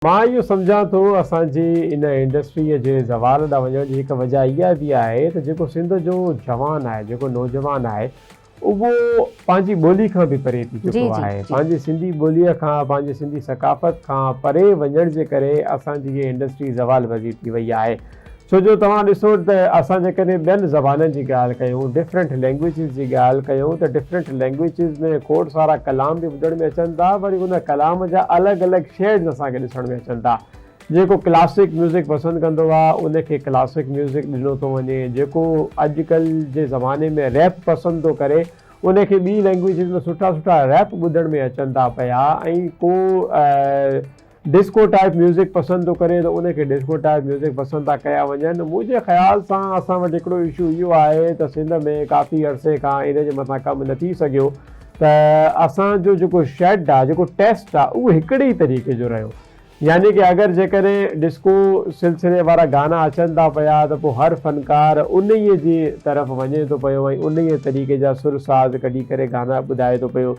مان اهو سمجهان ٿو اسان جي ان انڊسٽريء جي زوال ڏانهن وڃڻ جي هڪ وجهه اها به آهي ته جيڪو سنڌ جو جوان آهي، جيڪو نوجوان آهي اهو پنهنجي ٻولي کان به پري ٿي چڪو آهي. پنهنجي سنڌي ٻوليء کان، پنهنجي سنڌي ثقافت کان پري وڃڻ جي ڪري اسان جي هيء انڊسٽري زوال پذير ٿي وئي آهي. ڇو جو توهان ڏسو ته اسان جيڪڏهن ٻين زبانن جي ڳالهه ڪيون، ڊفرنٽ لينگويجز جي ڳالهه ڪيون ته ڊفرنٽ لينگويجز ۾ کوڙ سارا ڪلام به ٻڌڻ ۾ اچن ٿا وري ان ڪلام جا الڳ الڳ شيڊز اسان کي ڏسڻ ۾ اچن ٿا. جيڪو ڪلاسڪ ميوزڪ پسند ڪندو آهي ان کي ڪلاسڪ ميوزڪ ڏنو ٿو وڃي، جيڪو اڄڪلهه جي زماني ۾ ريپ پسند ٿو ڪري ان کي ٻي لينگويجز ۾ سٺا سٺا ريپ ٻڌڻ ۾ اچن ٿا پيا ۽ ڪو ڊسڪو ٽائيپ ميوزڪ پسند ٿو ڪري ته ان کي ڊسڪو ٽائيپ ميوزڪ پسند ٿا ڪيا وڃن. منهنجي خيال سان اسان وٽ هڪڙو اشو اهو آهي ته سنڌ ۾ ڪافي عرصي کان ان جي مٿان ڪم نه ٿي سگهيو ته اسان جو جيڪو شيڊ آهي جيڪو ٽيسٽ آهي اهو هڪڙي ئي طريقي جو رهيو يعني ڪي اگر جيڪڏهن ڊسڪو سلسلي وارا گانا اچن ٿا پيا ته پوء هر فنڪار انهيء جي طرف وڃي ٿو پيو ۽ انهيء طريقي جا سر ساز ڪڍي ڪري گانا ٻڌائي ٿو پيو.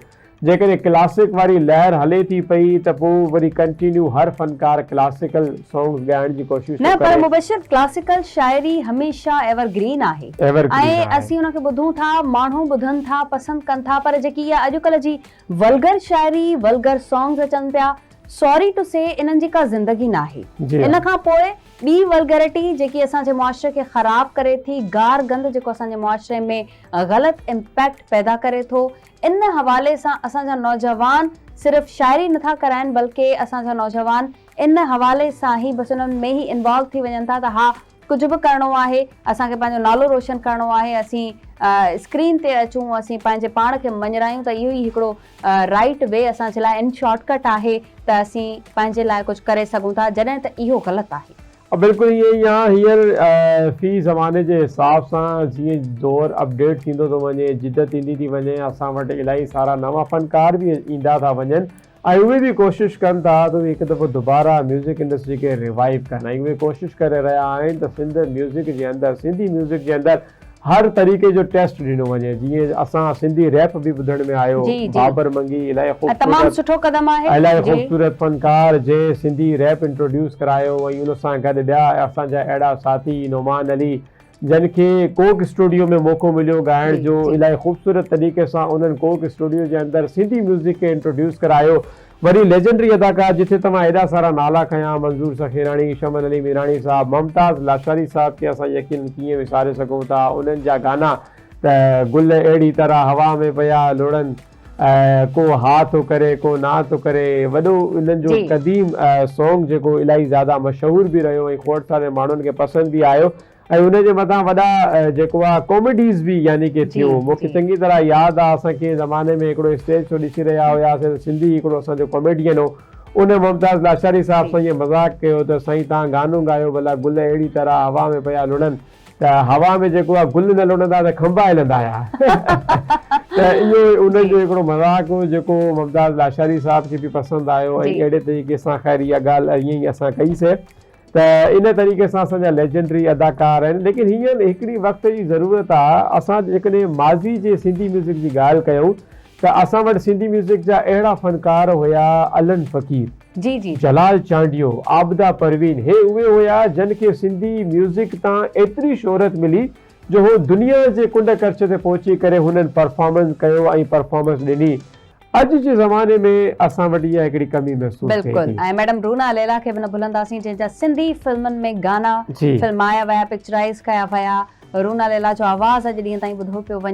جيڪڏهن ڪلاسڪ واري لهر هلي ٿي پئي ته پوء وري ڪنٽينيو هر فنڪار ڪلاسيڪل سانگز ڳائڻ جي ڪوشش ٿو نه پر ڪري. مبشر ڪلاسيڪل شاعري هميشه ايور گرين آهي ايور ۽ گرين آهي. اسين ان کي ٻڌون ٿا ماڻهو ٻڌن ٿا پسند ڪن ٿا پر جيڪي اها اڄڪلهه جي ولگر شاعري ولگر سانگز اچن پيا سوري ٽو سي انهن جي ڪا زندگي ناهي جي ان ها. کان پوء ٻي ولگرٽي جيڪي اسان جي معاشري کي خراب ڪري ٿي گار گند جيڪو اسان جي معاشري ۾ غلط امپيڪٽ پيدا ڪري ٿو ان حوالي سان اسان جا نوجوان صرف شاعري نٿا ڪرائن بلڪه اسان جا نوجوان ان حوالي سان ئي بس انهن ۾ ئي انوالو ٿي وڃن ٿا ته ها ڪجهه به ڪرڻو آهي اسان کي پنهنجو نالو روشن ڪرڻو آهي اسين اسڪرين تي اچون اسين پنهنجي پاڻ کي مڃرايون ته اهو ئي هڪڙو رائيٽ وي اسان جي لاء ان شارٽ ڪٽ آهي ته اسين پنهنجي لاء ڪجهه ڪري سگهون ٿا جڏهن ته اهو غلط آهي. بلڪل ائين ئي آ هينئر في زماني جي حساب سان جيئن دور اپڊيٽ ٿيندو ٿو وڃي جدت ايندي ٿي وڃي اسان وٽ الاهي سارا نوان فنڪار به ايندا ٿا وڃن ۽ اهي به ڪوشش ڪن ٿا ته اهي هڪ دفعو دوباره ميوزڪ انڊسٽري کي ريوائيو ڪن ۽ اهي ڪوشش ڪري رهيا آهن ته سنڌ ميوزڪ جي اندر سنڌي ميوزڪ جي اندر هر طريقي جو ٽيسٽ ڏنو وڃي جيئن اسان سنڌي ريپ به ٻڌڻ ۾ آيو جي جي بابر منگي الاهي ۽ تمام خوبصورت سٺو قدم آهي الاهي جي. خوبصورت فنڪار جنهن سنڌي ريپ انٽروڊيوس ڪرايو ۽ ان سان گڏ ٻيا اسان جا اهڙا ساٿي نعمان علي جن کي ڪوڪ اسٽوڊيو ۾ موقعو مليو ڳائڻ جي جو جي. الاهي خوبصورت طريقي سان انهن ڪوڪ اسٽوڊيو جي اندر سنڌي ميوزڪ کي انٽروڊيوس ڪرايو وري ليجنڊري اداڪار جٿي توهان ايڏا سارا نالا کنيا، منظور سخيراڻي، شمن علي ميراڻي صاحب، ممتاز لاشاري صاحب کي اسان يقينن ڪيئن وساري سگهون ٿا، انهن جا گانا ته گل اهڙي طرح هوا ۾ پيا لڙن ڪو ها ٿو ڪري ڪو نا ٿو ڪري وڏو انهن جو جي. قديم سونگ جيڪو الاهي زياده مشهور به رهيو ۽ کوڙ ساري ماڻهن کي پسند به آيو ۽ ان جي مٿان وڏا جيڪو آ ڪاميڊيز به يعني ڪي جي ٿيون مون کي جي. چڱي طرح ياد آ اسان ڪنهن زماني ۾ هڪڙو اسٽيج شو ڏسي رهيا هياسين ته سنڌي هڪڙو اسان جو ڪاميڊين هو ان ممتاز لاشاري صاحب جي. سان ائين مذاق ڪيو ته سائين توهان گانو ڳايو ڀلا گل اهڙي طرح هوا ۾ پيا لڙن ته هوا ۾ جيڪو آ گل نه لڙندا ته کنڀا هلندا هيا ته اهو ان جي. جو هڪڙو مذاق هو جيڪو ممتاز لاشاري صاحب کي به پسند آيو ۽ جي. اهڙي طريقي سان خير اها ڳالهه ائين ئي اسان ڪئي سي ته ان طريقي سان اسان جا ليجنڊري اداڪار آهن ليڪن هينئر هڪڙي وقت جي ضرورت آ اسان جيڪڏهن ماضي جي سنڌي ميوزڪ جي ڳالهه ڪيون ته اسان وٽ سنڌي ميوزڪ جا اهڙا فنڪار هيا علن فقير، جي جي. جلال چانڊيو، عابده پروين هي اهي هيا جن کي سنڌي ميوزڪ تان ايتري شهرت ملي جو هو دنيا جي ڪنڊ ڪڙڇ تي پهچي ڪري هنن پرفارمنس ڪيو ۽ پرفارمنس ڏني اڄ جي زماني ۾ اسان وٽ اها هڪڙي ڪمي محسوس ٿئي بلڪل ٿي. ۽ ميڊم رونا ليلا کي به نه ڀلنداسين جنهن جا سنڌي فلمن ۾ گانا جي. فلمايا ويا پڪچرائيز ڪيا ويا رونا ليلا جو آواز اڄ ڏينهن تائين ٻڌو پيو وڃي.